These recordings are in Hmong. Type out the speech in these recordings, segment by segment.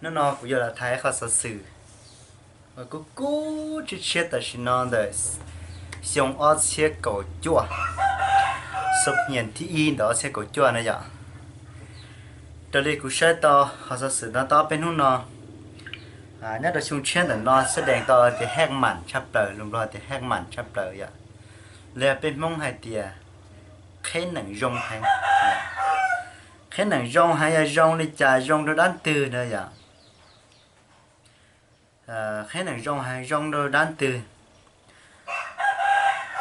Hnub no kuv yuav los tham qhov xov xwm uas kub kub tshiab tshiab tam sim no ntawm xyoo ob txhiab kaum cuaj, xub hnias thib ib ntawm ob txhiab kaum cuaj na yom. Raws li kuv saib tau qhov xov xwm no tau ob peb hnub no, nyob rau xyoo tshiab ntawm no xab dees tau tias hej mam tshaj plaws, lus Nplog tias hej mam tshaj plaws yom. Los yog peb Hmoob hais tias qheb neem zoo heev. Qheb neem zoo heev yog zoo li cas, zoo rau dab twg na yom? Qheb neem zoo heev zoo rau dab twg?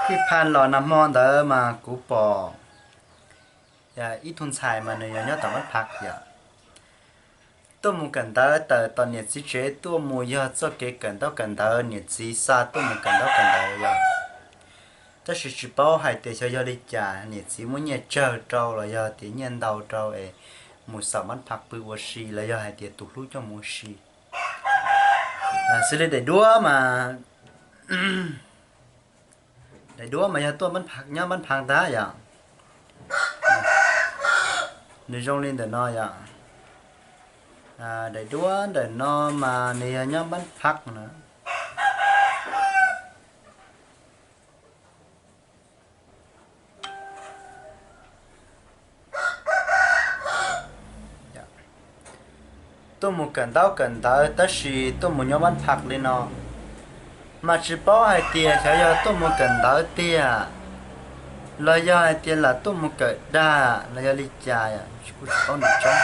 Thij pha los nag hmo ntawd mas kuv pom ib tug ntxhais mas nws yog nyob tom Mab Phav yom, tuaj mus kawm ntawv tawm tom niam txiv tsev tuaj mus, yog txoj kev kawm ntaub kawm ntawv, niam txiv xa tuaj mus kawm ntaub kawm ntawv yom. Tab sis tsis paub hais tias xyov yog li cas niam txiv muab nyiaj tsawg rau los yog tias nyiaj ntau rau es mus xaum Mab Phav pw ua si los yog hais tias tus hlub coj mus ua si. Xws li daim duab mas, daim duab mas yog tuaj nyob Mab Phav ntag yom. Nws zoo li ntawm no yom. Daim duab ntawm no mas nws yog nyob Mab Phav na. Tuaj mus kawm ntaub kawm ntawv tab sis tuaj mus nyob Mab Phav li no, mas tsis paub hais tias xyov yog tuaj mus kawm ntawv tiag los yog hais tias lam tuaj mus kawm dag los yog li cas, kuj tsis paub nws tseeb.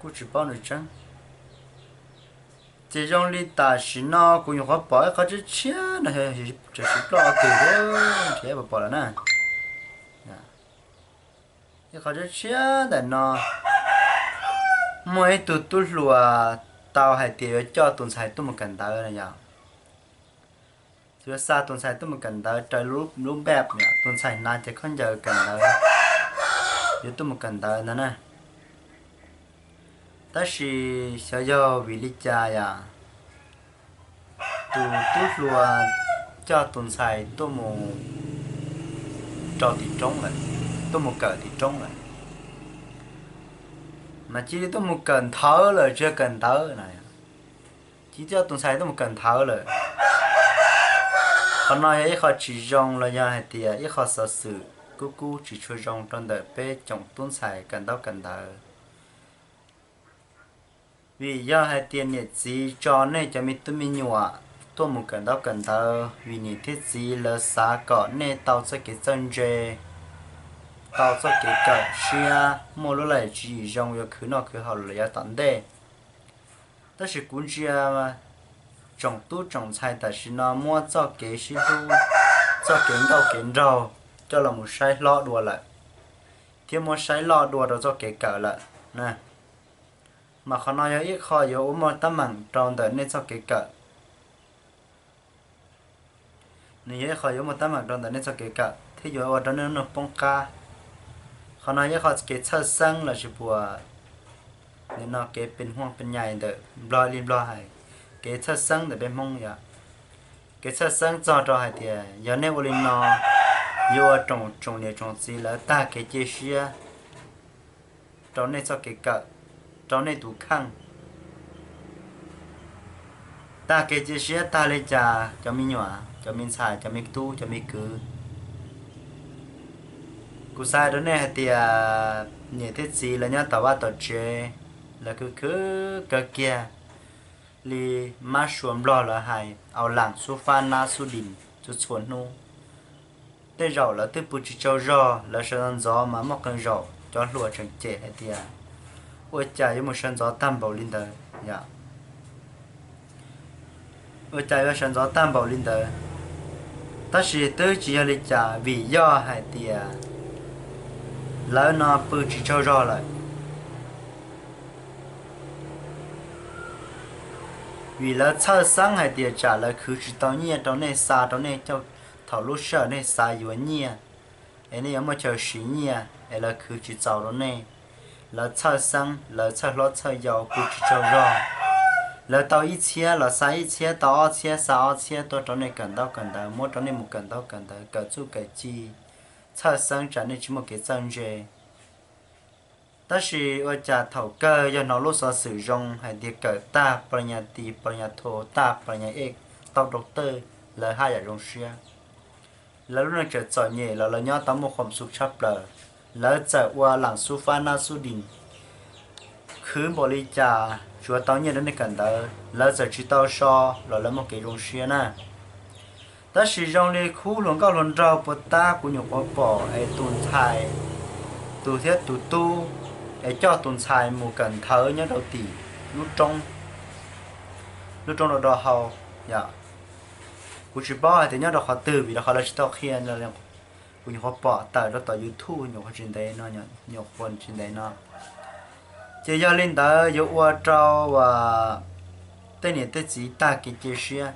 Kuj tsis paub nws tseeb. Ces zoo li tam sim no kuv nyuam qhuav pom ib qho tshiab tshiab no, tseem tsis ploj twg, nrhiav pom pom lawm na. Ib qho tshiab tshiab ntawm no, muaj ib tug tub hluas tau hais tias yuav coj tus ntxhais tuaj mus kawm ntawv no yom. Yuav xa tus ntxhais tuaj mus kawm ntawv raws lub npaj, tus ntxhais hnav cov khaub ncaws kawm ntawv, yuav tuaj mus kawm ntawv ntag na. Tab sis xyov yog vim li cas yom, tus tub hluas coj tus ntxhais tuaj mus rau tim roob lawm, tuaj mus kawm tim roob lawm, mas cia li tuaj mus kawm nthawv lawm, tsis yog kawm ntawv na, cia li coj tus ntxhais tuaj mus kawm nthawv lawm. Qhov no yog ib qho tsis zoo los yog hais tias ib qho xov xwm kub kub tsis tshua zoo rau ntawm peb tsoom tub ntxhais kawm ntaub kawm ntawv. Vim yog hais tias niam txiv tso nej cov me tub me nyuam tuaj mus kawm ntaub kawm ntawv vim niam thiab txiv lawv xav kom nej tau txoj kev txawj ntse, tau txoj kev kawm siab, muaj lub laj lim tswv yim zoo yuav khwv noj khwv haus los yav tom ntej. Tab sis kuv ntsia tsoom tub tsoom ntxhais tam sim no muab txoj kev sib hlub, txoj kev nkauj kev nraug coj los mus saib hlob dua lawm, thiab muab saib loj dua rau txoj kev kawm lawm. Mas qhov no yog ib qho yuav ua muaj teeb meem rau ntawm nej txoj kev kawm. Nws yog ib qho yuav muaj teeb meem rau ntawm nej txoj kev kawm thiab yuav ua rau nej lub neej poob qab. Qhov no yog ib qho kev txhawj xeeb los sis puas, nim no kev pes huaj pes nyais ntawm Nplog li Nplog hais, kev txhawj xeeb ntawm peb Hmoob yom. Kev txhawj xeeb txog rau hais tias yog nej ua li no, yuav ua rau tsoom niam tsoom txiv lawv tag kev cia siab rau nej txoj kev kawm, rau nej tus kheej. Tag kev cia siab tag li cas cov me nyuam, cov me ntxhais, cov me tub, cov me kwv? Kuv xav hais rau nej hais tias niam thiab txiv lawv nyob tom vaj tom tsev, lawv khwv khwv kawg kiag li mab sua Nplog lawv hais, au laam xub fab nab xub dim txhua txhua hnub. Tej zaum lawv twb pw tsis tsaug zog, lawv sawv ntxov ntxov mas muaj qee zaum cov hluas tseem cem hais tias ua cas yuav mus sawv ntxov tag npaum li ntawd yom. Ua cas yuav sawv ntxov tag npaum li ntawd? Tab sis twb tsis yog li cas, vim yog hais tias lawv no pw tsis tsaug zog lawm. Vim lawv txhawj xeeb hais tias tsam lawv khwv tsis tau nyiaj rau nej xa rau nej coj thaum lub sij hawm nej xav yuav nyiaj, es nej yuav muaj chaw siv nyiaj es lawv khwv tsis txaus rau nej. Lawv txhawj xeeb, lawv txhawj hlob txhawj yau pw tsis tsaug zog. Lawv tau ib txhiab los xa ib txhiab, tau ob txhiab xa ob txhiab tuaj rau nej kawm ntaub kawm ntawv, muab rau nej mus kawm ntaub kawm ntawv, kawm txuj kawm ci, txhawj xeeb tsam nej tsis muaj kev txawj ntse. Tab sis ua cas thaum kawg yog hnov lub xov xwm zoo hais tias kawm tag ปริญญาตรี ปริญญาโท tag ปริญญาเอก tau doctor, lawv haj yam zoo siab. Lawv lub neej tseem txom nyem los lawv nyob tau muaj khuam xu tshaj plaws. Lawv txawm ua lam xub fab nab xub dis khwv npaum li cas tsuav tau nyiaj rau nej kawm ntawv, lawv txawm tsis tau so los lawv muaj kev zoo siab na. Tab sis zoo li khub hluas nkauj hluas nraug puas tab kuv nyuam qhuav pom es tus ntxhais, tus thiab tus tub es coj tus ntxhais mus kawm nthawv nyob rau tim lub roob, lub roob rau do hau yom. Kuv tsis paub hais tias nyob rau qhov twg vim rau qhov lawv tsis tau qhia. Kuv nyuam qhuav pom tawm rau tom YouTube nyuam qhuav tsis ntev no, nyuam qhuav tsis ntev no. Ces yog li ntawd yuav ua rau tej niam tej txiv tag kev cia siab.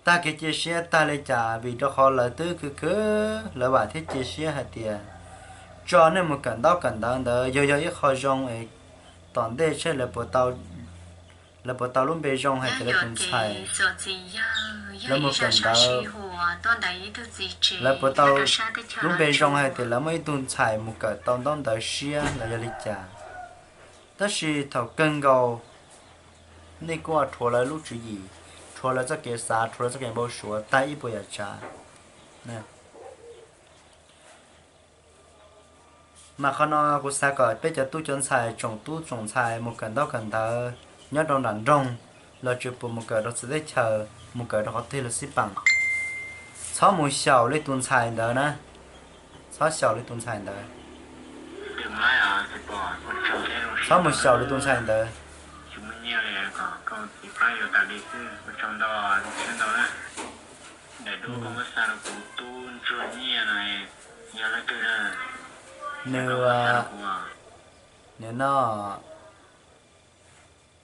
Tag kev cia siab tag li cas? Vim rau qhov lawv twb khwv khwv lawv vam thiab cia siab hais tias tso nej mus kawm ntaub kawm ntawv ntawd yog yog ib qho zoo es tom ntej seb lawv puas tau lub npe zoo hais tias lawv tus ntxhais, lawv mus kawm ntawv, lawv puas tau lub npe zoo hais tias lawv muaj ib tug ntxhais mus kawm tau ntaub ntawv siab los yog li cas. Tab sis thaum kawg nkaus nej kuj rhuav lawv lub tswv yim, rhuav lawv txoj kev xav, rhuav lawv txoj kev npau suav tag ib puas yam tsav. Mas qhov no kuv xav kom peb cov tub cov ntxhais, tsoom tub tsoom ntxhais mus kawm ntaub kawm ntawv nyob rau nram nroog los tsis puas mus kawm rau txawv teb chaws, mus kawm rau qhov twg los xij peem, txhob mus xyaum li tus ntxhais ntawd na. Txhob xyaum li tus ntxhais ntawd. Txhob mus xyaum li tus ntxhais ntawd. Nws, nim no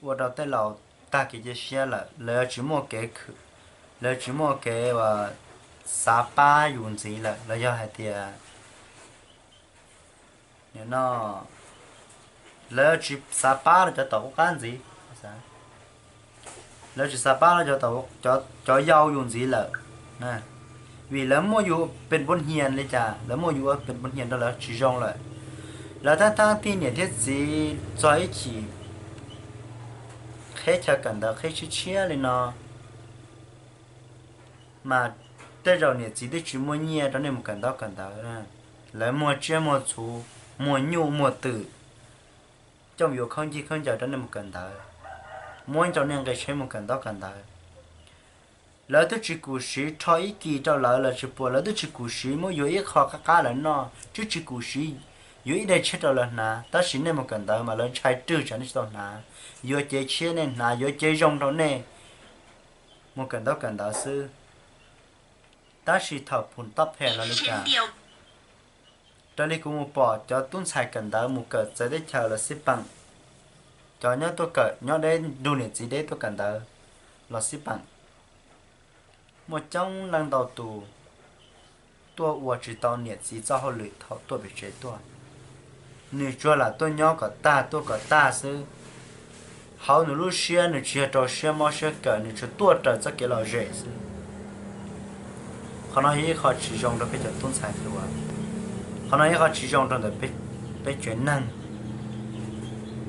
ua rau tej laus tag kev cia siab lawm, lawv tsis muaj kev, lawv tsis muaj kev uas xav pab yus ntxiv lawm los yog hais tias nim no lawv tsis xav pab rau cov tom qub qab ntxiv. Lawv tsis xav pab rau cov yau yus ntxiv lawm, vim lawv muaj yus pes npuv hnias li cas, lawv muaj yus ua pes npuv hnias rau lawv tsis zoo lawm. Lawv thab thab tij niam thiab txiv txog ib chim qheb chaw kawm ntawv qheb tshiab tshiab li no, mas tej zaum niam txiv twb tsis muaj nyiaj rau nej mus kawm ntaub kawm ntawv. Lawv muag tsiaj muag txhu, muag nyuj muag twm, coj yuav khaub ncaws khaub ncaws rau nej mus kawm ntawv, muab rau nej nqe tsheb mus kawm ntaub kawm ntawv. Lawv twb tsis kum siv rho ib kis rau lawv los tsis puas, lawv twb tsis kum siv muab yuav ib qho qab qab lawv noj, twb tsis kum siv yuav ib daim tsheb rau lawv hnav, tab sis nej mus kawm ntawv mas lawv ntshai rwg tsam nej tsis tau hnav, yuav cev tshiab nej hnav, yuav cev zoo rau nej mus kawm ntaub kawm ntawv xwb. Tab sis thaum phum tob phem los li cas, raws li kuv mus pom cov tub ntxhais kawm ntawv mus kawm txawv teb chaws los xij peem, cov nyob tuaj kawm nyob deb nrug niam txiv deb tuaj kawm ntawv los xij peem, muaj coob leej ntau tus tuaj ua tsis tau niam txiv txoj hauj lwm thaum tuaj pem tsev tuaj. Nws tsuas lam tuaj nyob kom tag tuaj kom tag xwb. Hauv nws lub siab nws tsis yog rau siab mob siab kawm, nws tsuas tuaj raws txoj kev lom zem xwb. Qhov no yog ib qho tsis zoo rau peb cov tub ntxhais hluas, qhov no yog ib qho tsis zoo rau ntawm peb tsev neeg.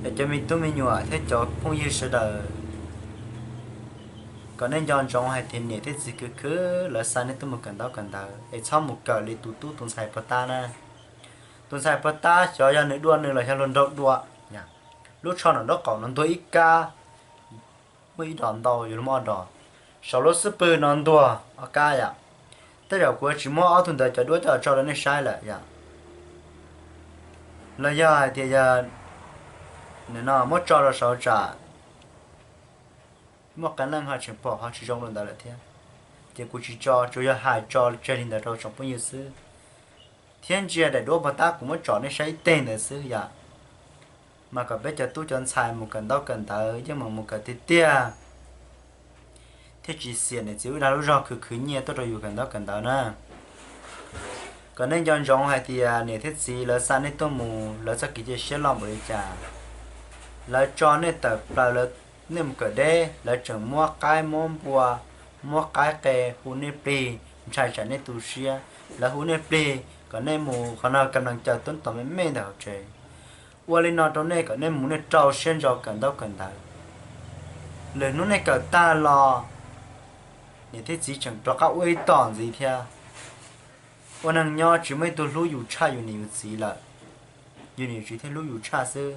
Es cov me tub me nyuam thiab cov phooj ywg sawv daws, kom nej nco ntsoov hais tias niam thiab txiv khwv khwv lawv xa nej tuaj mus kawm ntaub kawm ntawv es txhob mus kawm li tus tub tus ntxhais puag ta na. Tus ntxhais puag ta xyov yog nws dua nws los xyov luag nraug dua. Lub tsho nraub qaum no ntuag ib kab, muaj ib dos ntau yuav luag muaj ob dos. Saum lub xub pwg no ntuag ob kab yom. Tej zaum kuv tsis muab ob tug ntawd cov duab coj tso rau nej saib lawm yom. Los yog hais tias yog no muab tso rau saum tsam muaj qee leej ho tseem pom ho tsis zoo rau ntawd lawm thiab. Ces kuv tsis tso, tsuas yog hais tso tseg li ntawd rau tsoom phooj ywg xwb. Thiab ntsia daim duab puag ta kuv muab tsom nej saib ib teg ntawd xwb yom. Mas kom peb cov tub cov ntxhais mus kawm ntaub kawm ntawv yeej meem mus kawm tiag tiag, thiaj tsis xiam niam txiv ub dag lub zog khwv khwv nyiaj tuaj rau yus kawm ntaub kawm ntawv na. Kom nej nco ntsoov hais tias niam thiab txiv lawv xa nej tuaj mus, lawv txoj kev cia siab loj npaum li cas. Lawv tso nej tawm plaws, nej mus kawm deb, lawv tseem muab qaib muab npua, muab qaib qe hu nej plig, ntshai tsam nej tu siab. Lawv hu nej plig, kom nej mus qhov no kam naj caw tub tom me me ntawm hauv tsev. Ua li no rau nej kom nej mus nej rau siab ntso kawm ntaub kawm ntawv. Lwm hnub nej kawm tag los niam thiab txiv tseem rov qab ua ib tom ntxiv thiab. Ua neeg nyob tsis muaj ib tug hlub yus tshaj yus niam yus txiv lawm, yus niam yus txiv thiaj hlub yus tshaj xwb.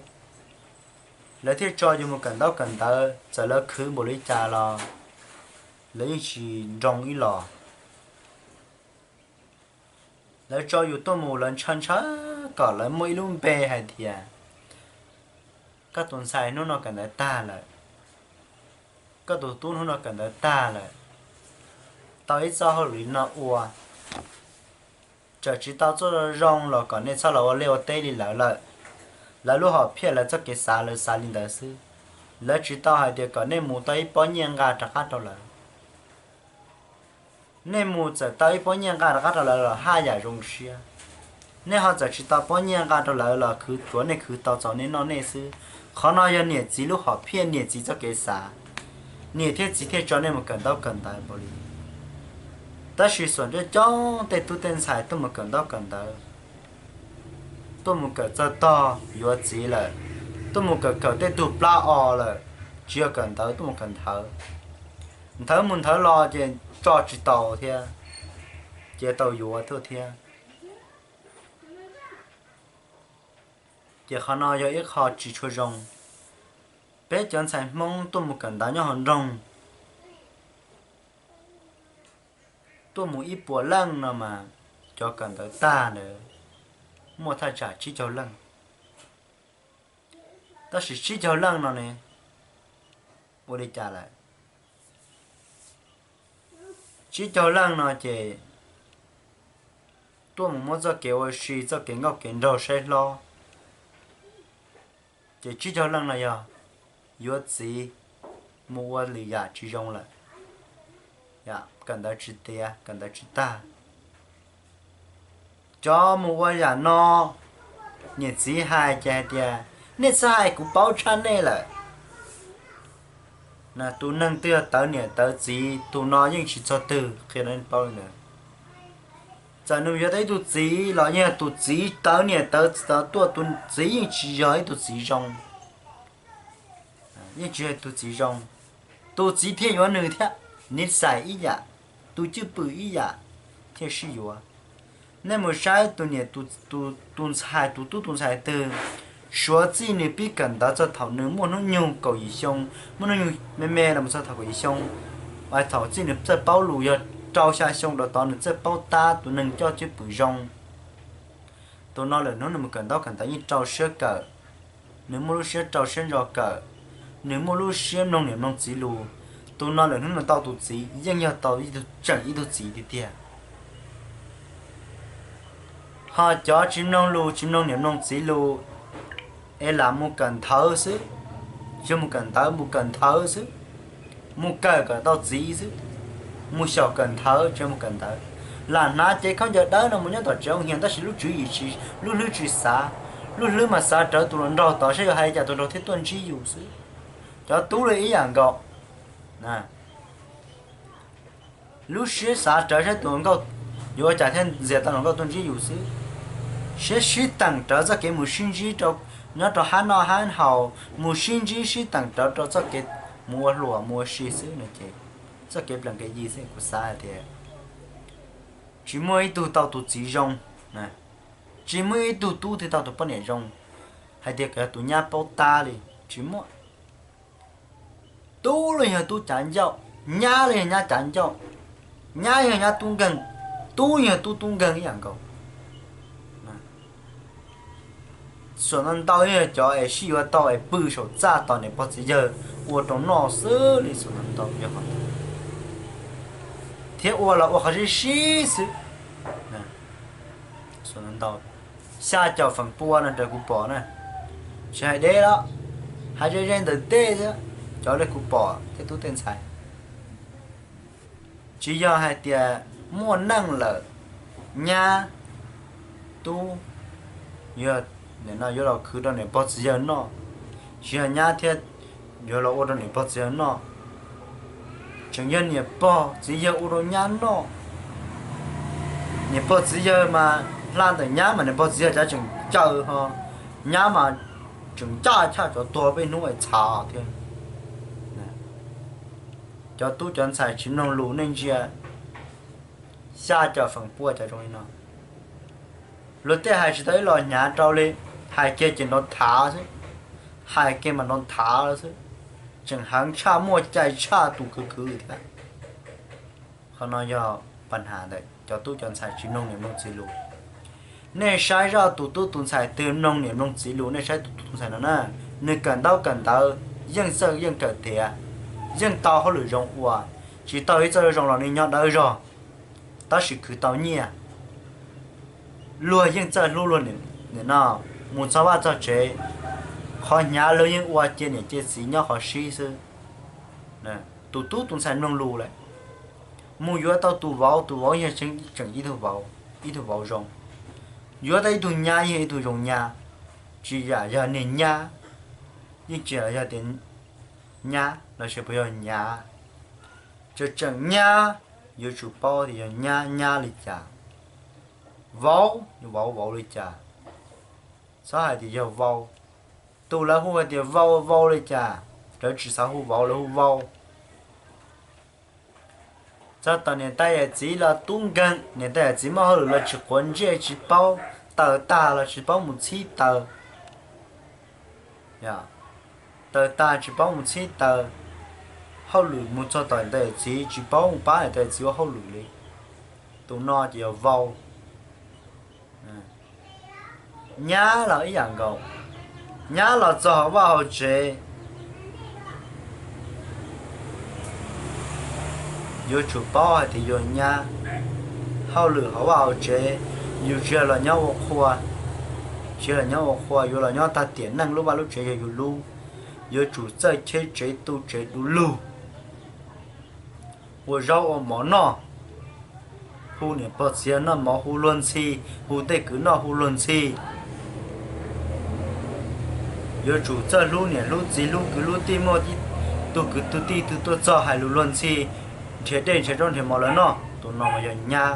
Lawv thiaj tso yus mus kawm ntaub kawm ntawv, txawm lawv khwv npaum li cas los lawv yeej tsis nroo ib los. Lawv tso yus tuaj mus lawv ntshaw ntshaw kom lawv muaj ib lub npe hais tias koj tus ntxhais hnub no kawm ntawv tag lawm, koj tus tub hnub no kawm ntawv tag lawm, tau ib txoj hauj lwm li no ua. Txawm tsis tau txoj zoo los kom nej txhob los ua liaj ua teb li lawv lawm. Lawv lub hom phiaj lawv txoj kev xav lawv xav li ntawd xwb. Lawv tsis tau hais tias kom nej mus tau ib pob nyiaj nqa rov qab rau lawv. Nej mus txawm tau ib pob nyiaj nqa rov qab rau lawv los haj yam zoo siab. Nej ho txawm tsis tau pob nyiaj nqa rau lawv los khwv tsuav nej khwv tau txaus nej noj nej xwb. Qhov no yog niam txiv lub hom phiaj niam txiv txoj kev xav, niam thiab txiv thiaj tso nej mus kawm ntaub kawm ntawv npaum li. Tab sis xuam coob coob tej tub tej ntxhais tuaj mus kawm ntaub kawm ntawv, tuaj mus kawm txog tog yuav txiv lawm, tuaj mus kawm kawm tej tug plab os lawm, tsis yog kawm ntawv tuaj mus kawm nthawv. Nthawv mus nthawv los ces tso tsis tau thiab, ces tau yuav tuaj thiab. Ces qhov no yog ib qho tsis tshua zoo. Peb cov ntxhais Hmoob tuaj mus kawm ntawv nyob hauv nroog, tuaj mus ib puas leej no mas cov kawm ntawv tag ntawd muaj thaj tsam tsib caug leej. Tab sis tsib caug leej no ne, ua li cas lawm? Tsib caug leej no ces tuaj mus muab txoj kev ua si txoj kev nkauj kev nraug saib hlob, ces tsib caug leej no yog yuav txiv, mus ua lwm yam tsis zoo lawm, kawm ntawv tsis tiav kawm ntawv tsis tag. Cov mus ua yam no, niam txiv hais ces hais tias nej txhob hais, kuv paub tshaj nej lawm. Tus neeg twg yog tawv niam tawv txiv tus no yeej tsis txog twg, qhia rau nej paub li ntawd. Txawm nws yuav tau ib tug txiv los yeej yog tus txiv tawv niam tawv txiv tuaj, tus txiv yeej tsis yog ib tug txiv zoo. Yeej tsis yog tus txiv zoo, tus txiv thiaj yuav nws thiab, niv xais ib yam, tus cwj pwm ib yam thiaj sib yuav. Nej mus saib tus niam, tus ntxhais, tus tub tus ntxhais twg suav txij nws pib kawm ntawv txog thaum nws muaj hnub nyoog kaum yim xyoo, muaj hnub nyoog me me los txog thaum kaum yim xyoo, thaum txij nws txawj paub lus yog rau xya xyoo rau tod nws txawj paub tab tus neeg coj cwj pwm zoo. Tus no lwm hnub nws mus kawm ntaub kawm ntawv yeej rau siab kawm, nws muaj lub siab rau siab ntso kawm, nws muaj lub siab mloog niam mloog txiv lus. Tus no lwm hnub nws tau tus txiv yeej yog tau tseem ib tug txiv tiag tiag. Ho cov tsis mloog lus tsis mloog niam mloog txiv lus es lam mus kawm nthawv xwb, tsis yog mus kawm ntawv, mus kawm nthawv xwb, mus kawm kom tau txiv xwb, mus xyaum kawm nthawv tsis yog mus kawm ntawv. Lam hnav cev khaub ncaws dawb no mus nyob tom tsev hoo hias tab sis lub tswv yim tsis, lub hlwb tsis xav, lub hlwb mas xav rawv tus hluas nraug tod saib yuav hais li cas tus hluas nraug thiaj tuaj ntsib yus xwb. Cov tub li ib yam nkaus. Lub siab xav rawv saib tus hluas nkauj yuav ua cas thiaj ntxias tau hluas nkauj tuaj ntsib yus xwb. Siab sib teem rawv txoj kev mus sib ntsib nyob rau hab noj hab haus, mus sib ntsib sib teem rawv rau txoj kev mus ua hluas mus ua si xwb no ces txoj kev plees kev yi xwb. Kuv xav hais tias tsis muaj ib tug tau tus txiv zoo, tsis muaj ib tug tub twg tau tus poj niam zoo hais tias kom yog tus nyab paub tab li, tsis muaj. Tub los yog tub cav ncauj, nyab los yog nyab cav ncauj, nyab yog nyab tub nkeeg, tub yog tub tub nkeeg ib yam nkaus. Xuam ntau ntau yog cov es sib yuav tau es pw saum txaj tos niam pog txiv yawg ua rau noj xwb li, xuam ntau ntau yog qhov ntawd. Thiab ua los ua qhov sib sib xwb. Xuam ntau ntau, xya caum feem pua no raws kuv pom na, tsis hais deb los hais ze ze ntawm tej thiab, cov li kuv pom tej tub tej ntxhais. Tsis yog hais tias muaj neej lawm, nyab tub yuav, nim no yuav los khwv rau niam pog txiv yawg noj, tsis yog nyab thiab yuav los ua rau niam pog txiv yawg noj, tseem yog niam pog txiv yawg ua rau nyab noj. Niam pog txiv yawg mas Hla ntawm nyab mas niam pog txiv yog cov tseem caw ho, nyab mas tseem ncaj tshaj cov tuag peb hnub es txhav thiab. Cov tub cov ntxhais tsis mloog lus nej ntsia xya caum feem pua cov zoo li no. Luag tej hais tsis tau ib los hnyav rau li, hais kiag ces nrov thav xwb, hais kiag mas nrov thav xwb, tseem heev tshaj muaj cai tshaj tus khwv khwv thiab. Qhov no yog pas nhas ntawm cov tub cov ntxhais tsis mloog niam mloog txiv lus. Nej saib zoj tus tub tus ntxhais twg mloog niam mloog txiv lus, nej saib tus tub tus ntxhais no na, nws kawm ntaub kawm ntawv yeej txawj yeej kawm tiav, yeej tau hauj lwm zoo ua, tsis tau ib txoj zoo los nws nyob dawb zog, tab sis khwv tau nyiaj. Luag yeej txawj hlub luag niam no, mus txog vaj txog tsev, qhov hnyav luag yeej ua cia niam cia txiv nyob qhov sib xwb. Tus tub tus ntxhais mloog lus lawm, mus yuav tau tus vauv, tus vauv yog tseem ib tug vauv zoo, yuav tau ib tug nyab yeej ib tug zoo nyab, tsis yam yog niag nyab, yeej tsis yam yog tias nyab los sis puas yog nyav, tseem tseem nyab, yuav tsum paub tias yog nyab nyab li cas, vauv vauv vauv li cas, txhob hais tias yog vau. Tus lawv hu hais tias vau vau li cas, lawv tsis xav hu vauv, lawv hu vau. Txog tom niam tais yawm txiv los tub nkeeg, niam tais yawm txiv muaj hauj lwm los tsis quav ntsej, tsis paub, taws tag los tsis paub mus txhib taws. Taws tag tsis paub mus txhib taws, hauj lwm mus txog tom niam tais yawm txiv tsis paub mus pab niam tais yawm txiv ua hauj lwm li. Tus no ces yog vau. Nyab los ib yam nkaus, nyab los txog hauv vaj hauv tsev, yuav tsum paub hais tias yog nyab. Hauj lwm hauv vaj hauv tsev, yus tsis yog los nyob ua qhua, tsis yog los nyob ua qhua, yuav los nyob tag tiam neej, lub vaj lub tsev yog yus lub, yuav tsum txawj cheb tsev tu tsev du lug, ua zaub ua mov noj, hu niam pog txiv noj mov hu luag ntxhi, hu tej kwv noj hu luag ntxhi. Yuav tsum txawj hlub niam hlub txiv hlub kwv hlub tij, muaj tus kwv tus tij twg tuaj txog hais lus luag ntxhi, nrhiav dej nrhiav zaub nrhiav mov lawv noj, tus no mas yog nyab.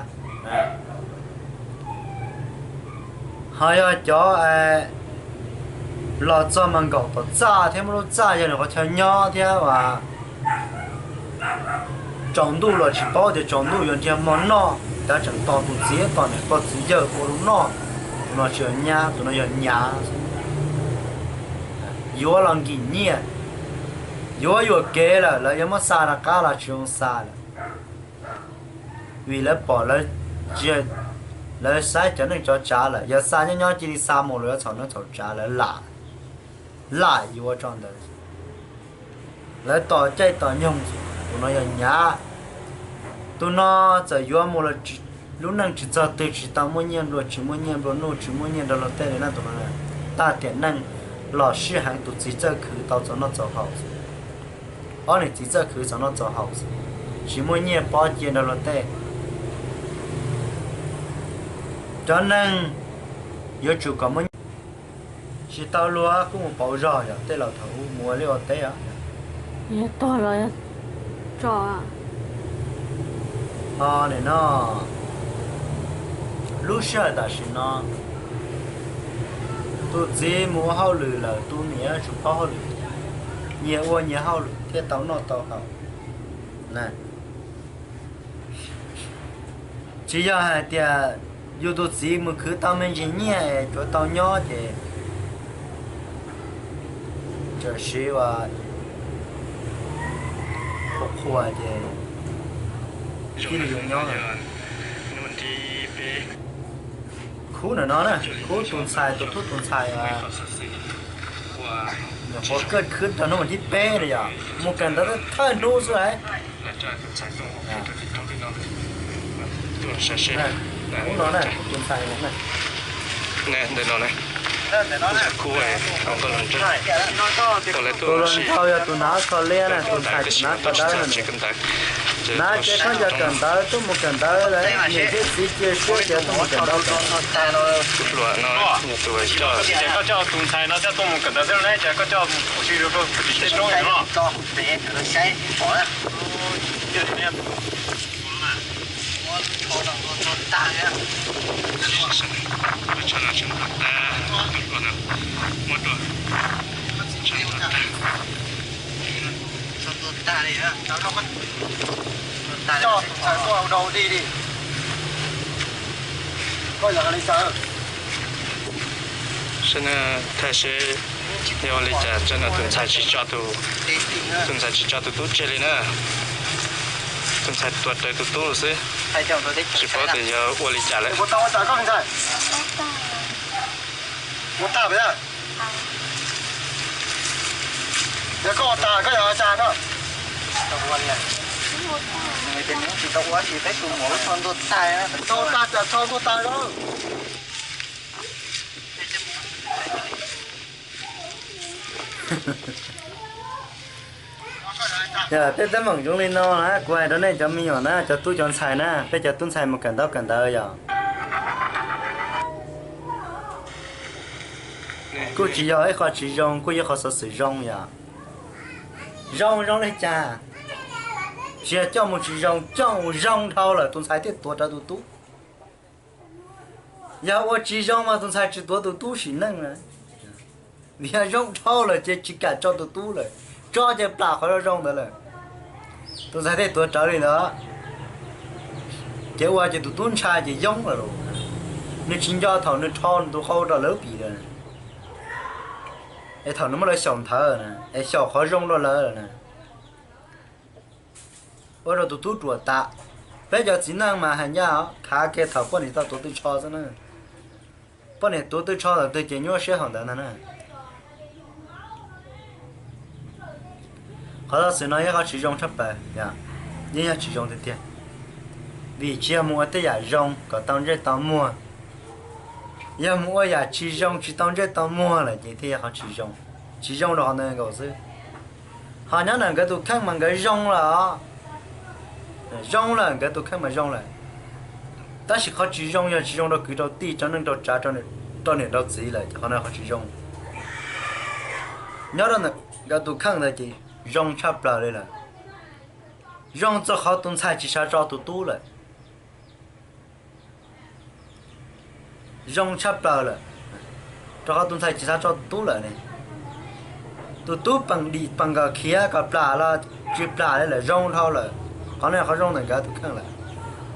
Ho yog cov los txog mas nkaum tom txaj thiab muaj lub txaj yog nws qhov chaw nyob thiab as, tsaus ntuj los tsis paub tias tsaus ntuj yuav nrhiav hmo noj, tab tseem tos tus txiv tos niam pog txiv yawg ua lus noj, tus no tsis yog nyab, tus no yog nyav. Yuav los nkim nyiaj, yuav yuam kev lawm lawv yuav muab xa rov qab los tsis zoo xa lawm, vim lawv pom lawv saib cov neej cov tsav lawm, yog xa nyob nyob cia li xa mus los yuav txhaum neej txhaum tsav, lawv lam, lam yuav tso ntawd, lawv tos caij tos nyoog, tus no yog nyav. Tus no txawm yuav mus los lub neej tsis txog twg, tsis tau muaj nyiaj nplua, tsis muaj nyiaj nplua nuj, tsis muaj nyiaj nrog luag tej li na, tus no tag tiam neej los sij heev tus txiv txawj khwv tau txaus noj txaus haus, ob niam txiv txawj khwv txaus noj txaus haus, tsis muaj nyiaj pob cia nrog luag tej. Cov neeg yuav tsum kom muaj nyiaj, tsis tau luag kuj mus pauv zog yom, tej laus thaum ub mus ua liaj ua teb os. Ho nim no lub sij hawm tam sim no, tus txiv mus ua hauj lwm lawm, tus niam tsum paub hauj lwm, nyias ua nyias hauj lwm thiaj tau noj tau haus. Tsis yog hais tias yus tus txiv mus khwv tau me ntsis nyiaj es tsuav tau nyob ces txawm siv ua qhuas qhuas ces cia li yuav nyob. Khub ntawm no na, khub tus ntxhais, tus tub tus ntxhais, nyuam qhuav kawg khwv tau hnub vas thib peb no yom, mus kawm ntawv thawj hnub xwb lawm. Khub no na, tus ntxhais no na. Tus los ntawd yog tus hnav kho liab na, tus ntxhais hnav kho dawb na. Hnav ces khaub ncaws kawm ntawv, tuaj mus kawm ntawv lawm, niam thiab txiv cia siab tias tuaj mus kawm ntawv. Koj coj tus ntxhais no coj tuaj mus kawm ntawv thiab ne, ces koj coj mus ua si rau kuv tim teb roob no. Saib na, thaij seb yog ua li cas, tseem no tus ntxhais tsis tso tus, tus ntxhais tsis tso tus tub tseg li na. Tus ntxhais tuav rawv tus tub xwb, tsis paub tias yog ua li cas lawm. Yog peb teeb meem zoo li no na, kuv hais rau nej cov me nyuam na, cov tub cov ntxhais na, peb cov tub ntxhais mus kawm ntaub kawm ntawv yog kuj tsis yog ib qho tsis zoo, kuj yog qhov xov xwm zoo yom. Zoo zoo li cas? Tsis yog coj mus tsis zoo, coj mus zoo dhau lawm tus ntxhais thiaj tuav rawv tus tub. Yog ua tsis zoo mas tus ntxhais tsis tuav tus tub sim neej na. Vim yog zoo dhau lawm ces tsis kam tso tus tub lawm, tso ces plam qhov zoo zoo ntawd lawm. Tus ntxhais thiaj tuav rawv li ntawd. Ces ua ces tus tub ntshai ces yoob lawm lauj. Nws tsis nco thaum nws rho nws tus qau rau lawv pim lawm, es thaum nws muab lawv xyaum nthawv na, es xyaum qhov zoo rau lawv lawm na. Ua rau tus tub ruam tas. Peb cov txiv neej mas hais ncaj khav kiag thaum poj niam tau tuav twj tsho xwb na. Poj niam tuav twj tsho thaum twg ces nyuaj siab thaum ntawd ntag na. Qhov xov xwm no yog qhov tsis zoo tshaj plaws, yeej yog tsis zoo tiag tiag. Vim tsis yog mus ua tej yam zoo kom tau ntsej tau muag, yog mus ua yam tsis zoo tsis tau ntsej tau muag lawm ces thiaj yog qhov tsis zoo. Tsis zoo rau qhov ntawd nkaus xwb. Ho nyob ntawm nkawd tus kheej mas nkawd zoo lawm, zoo lawm, nkawd tus kheej mas zoo lawm. Tab sis qhov tsis zoo yog tsis zoo rau kwv rau tij, rau neej rau tsav, rau niam rau txiv lawm, ces qhov no qhov tsis zoo. Nyob rau ntawm nkawd tus kheej ntawd ces zoo tshaj plaws li lawm. Zoo txog qhov tus ntxhais tsis xav tso tus tub lawm. Zoo tshaj plaws lawm, rau qhov tus ntxhais tsis xav tso tus tub lawm ne. Tus tub peem dim peem nkawm khiav kom plam los tsis plam li lawm, zoo dhau lawm. Qhov no yog qhov zoo ntawm nkawd tus kheej lawm.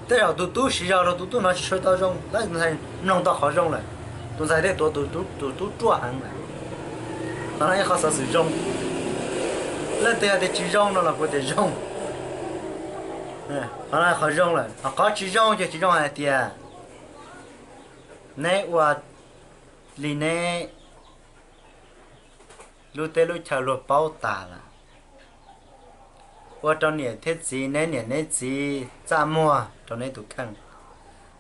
Tej zaum tus tub siv zog rau tus tub hnov tsis tshua tau zoo, tab sis tus ntxhais mloog tau qhov zoo lawm, tus ntxhais thiaj tuav tus tub ruaj heev lawm. Qhov no yog qhov xov xwm zoo. Leej twg hais tias tsis zoo no los kuv tias zoo. Qhov no qhov zoo lawm, ho qhov tsis zoo ces tsis zoo hais tias neb ua li neb lub teb lub chaw luag paub tas lawm, ua rau niam thiab txiv, neb niam neb txiv txaj muag rau neb tus kheej.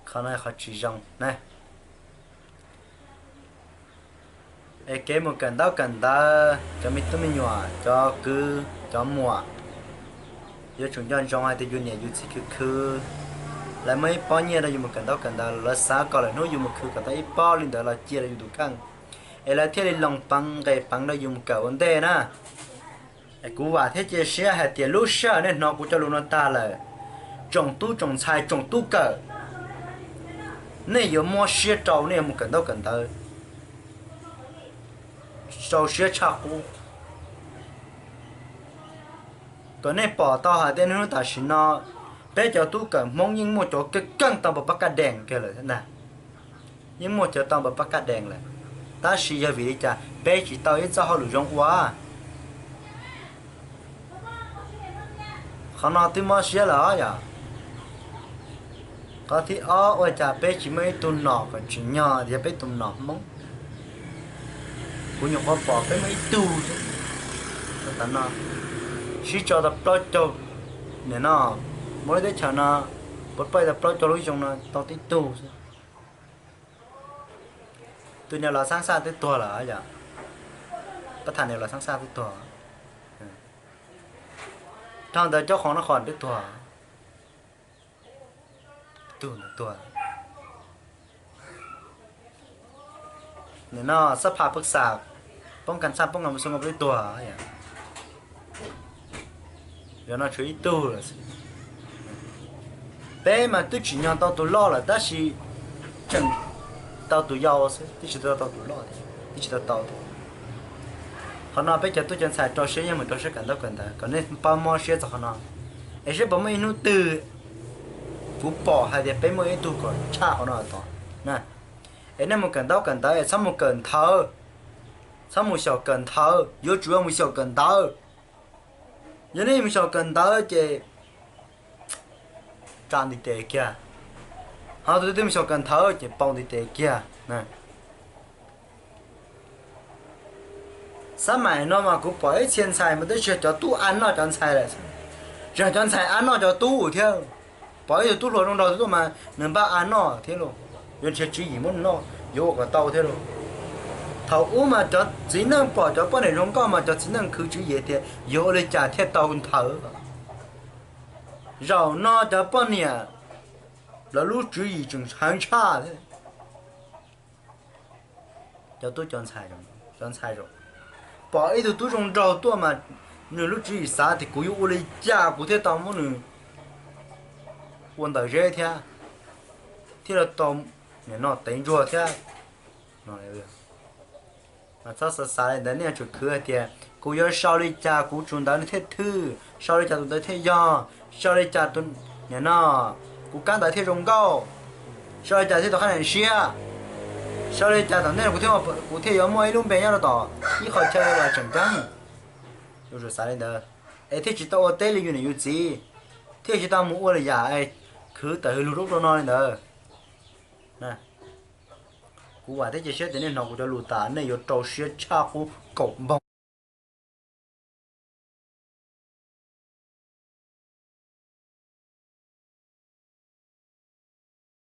Qhov no qhov tsis zoo na. Es kev mus kawm ntaub kawm ntawv, cov me tub me nyuam, cov kwv cov muam, yuav tsum nco ntsoov hais tias yus niam yus txiv khwv khwv, lawv muab ib pob nyiaj rau yus mus kawm ntaub kawm ntawv, lawv xav kom lawm hnub yus mus khwv kom tau ib pob li ntawd los cia rau yus tus kheej, es lawv thiaj li loos peev nqes peev rau yus mus kawm ua ntej na. Es kuv vam thiab cia siab hais tias lub sij hawm nej hnov kuv cov lus no tag lawm, tsoom tub tsoom ntxhais tsoom tub kawm, nej yuav muab siab rau nej yuav mus kawm ntaub kawm ntawv, rau siab tshaj qub, kom nej pom tau hais tias niaj hnub tam sim no peb cov tub kawm Hmoob yeej muaj cov keej keej tau npaum pab kaj dees kiag lawm ntag. Yeej muaj cov tau npaum pab kaj dees lawm, tab sis yog vim li cas peb tsis tau ib txoj hauj lwm zoo ua? Qhov no twb mob siab lawm os yom. Qhov thib ob, ua cas peb tsis muaj ib tug nom kom tsim nyog tias yog peb tus nom Hmoob? Kuv nyuam qhuav pom peb muaj ib tug xwb. Tam no sib tso tau plaub caug, nim no muaj lub teb chaws no puas poj tau plaub caug lub xyoo no tau tib tug xwb. Tus niam los xaab xaj twb tuag lawm yom. Pab tham niam los xaab xaj twb tuag. Dhau ntawd cov qhov no qhov twb tuag, tug ntawd tuag. Nim no xab phas pwg xam poob kas xaj poob kas xoo twb tuag. Yog no tshuav ib tug lawm xwb. Peb mas twb tsim nyog tau tus loj lawm tab sis tseem tau tus yau xwb, twb tsis tau tau tus loj thiab, twb tsis tau tau thiab. Qhov no peb cov tub cov ntxhais rau siab nyob mus rau siab kawm ntaub kawm ntawv kom nej pab mob siab txog qhov no. Es seb puas muaj ib hnub twg kuv pom hais tias peb muaj ib tug kom tshaj qhov no tod na, es nej mus kawm ntaub kawm ntawv es txhob mus kawm nthawv, txhob mus xyaum kawm nthawv, yuav tsum mus xyaum kawm ntawv. Yog nej mus xyaum kawm ntawv ces tsa ntiv tes kiag, ho tus twg mus xyaum kawm nthawv ces pau ntiv tes kiag. Xab maim no mas kuv pom ib txhia ntxhais mas twb tsis yog cov tub a noj cov ntxhais lawm, tsis yog cov ntxhais a noj cov tub thiab. Pom ib tug tub hluas zoo nraug tuaj mas nws npaj a noj thiab lauj, yuav nrhiav tswv yim muab nws noj yuav ua kom tau thiab lauj. Thaum ub mas cov txiv neej pom cov poj niam zoo nkauj mas cov txiv neej khwv tswv yim tias yuav ua li cas thiaj tau nthawv. Zaum no cov poj niam lawv lub tswv yim tseem heev tshaj thiab. Cov tub cov ntxhais, cov ntxhais pom ib tug tub zoo nraug tuaj mas nws lub tswv yim xav tias kuv yuav ua li cas kuv thiaj tau muab nws ua ntawm zeb thiab, thiaj li tau nim no tev ntsuag thiab no. Mas txhob xav xav li ntawd, nej yuav tsum khwv hais tias kuv yuav sau li cas kuv tus ntawv nws thiaj thwj, sau li cas tus ntawv thiaj yog, sau li cas tus, nim no kuv kab ntawv thiaj zoo nkauj, sau li cas thiaj tau qab niam siab, sau li cas tom ntej kuv thiaj, kuv thiaj yuav muaj ib lub npe nyob rau tom ib qho chaw uas tseem ceeb. Yuav tsum xav li ntawd es thiaj tsis tau ua teb li yus niam yus txiv, thiaj tsis tau mus ua li yam khwv tawm hws lug rau ub rau no li ntawd. Kuv vam thiab cia siab tias nej hnov kuv cov lus tas nej yuav rau siab tshaj qub kaum npaug.